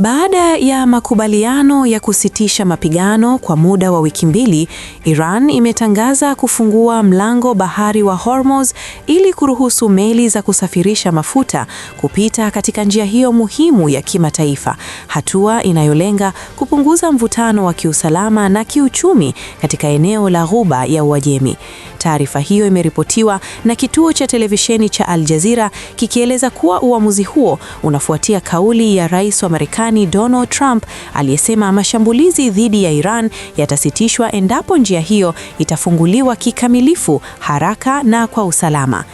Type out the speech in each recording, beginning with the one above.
Baada ya makubaliano ya kusitisha mapigano kwa muda wa wiki 2, Iran imetangaza kufungua mlango bahari wa Hormuz ili kuruhusu meli za kusafirisha mafuta kupita katika njia hiyo muhimu ya kimataifa, hatua inayolenga kupunguza mvutano wa kiusalama na kiuchumi katika eneo la Ghuba ya Uajemi. Taarifa hiyo imeripotiwa na kituo cha televisheni cha Al Jazeera kikieleza kuwa uamuzi huo unafuatia kauli ya Rais wa Marekani Donald Trump aliyesema mashambulizi dhidi ya Iran yatasitishwa endapo njia hiyo itafunguliwa kikamilifu, haraka na kwa usalama.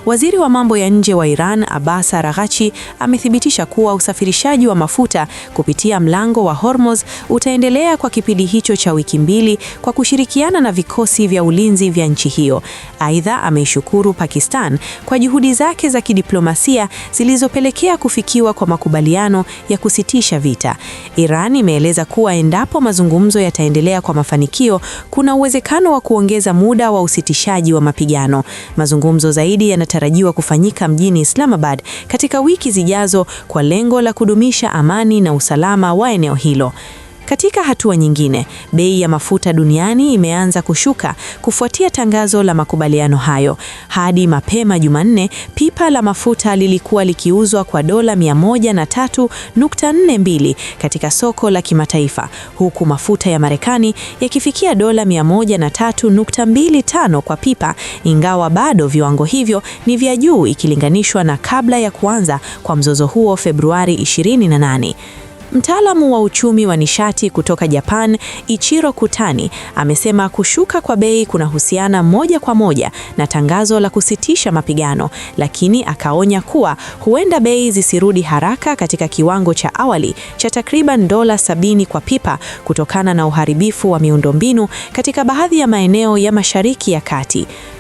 Waziri wa mambo ya nje wa Iran, Abbas Araghchi, amethibitisha kuwa usafirishaji wa mafuta kupitia mlango wa Hormuz utaendelea kwa kipindi hicho cha wiki 2 kwa kushirikiana na vikosi vya ulinzi vya nchi hiyo. Aidha, ameishukuru Pakistan kwa juhudi zake za kidiplomasia zilizopelekea kufikiwa kwa makubaliano ya kusitisha vita. Iran imeeleza kuwa endapo mazungumzo yataendelea kwa mafanikio, kuna uwezekano wa kuongeza muda wa usitishaji wa mapigano. Mazungumzo zaidi yanatarajiwa kufanyika mjini Islamabad katika wiki zijazo kwa lengo la kudumisha amani na usalama wa eneo hilo. Katika hatua nyingine, bei ya mafuta duniani imeanza kushuka kufuatia tangazo la makubaliano hayo. Hadi mapema Jumanne, pipa la mafuta lilikuwa likiuzwa kwa dola 103.42 katika soko la kimataifa, huku mafuta ya Marekani yakifikia dola 103.25 kwa pipa, ingawa bado viwango hivyo ni vya juu ikilinganishwa na kabla ya kuanza kwa mzozo huo Februari 28. Mtaalamu wa uchumi wa nishati kutoka Japan, Ichiro Kutani, amesema kushuka kwa bei kunahusiana moja kwa moja na tangazo la kusitisha mapigano, lakini akaonya kuwa huenda bei zisirudi haraka katika kiwango cha awali cha takriban dola 70 kwa pipa kutokana na uharibifu wa miundombinu katika baadhi ya maeneo ya Mashariki ya Kati.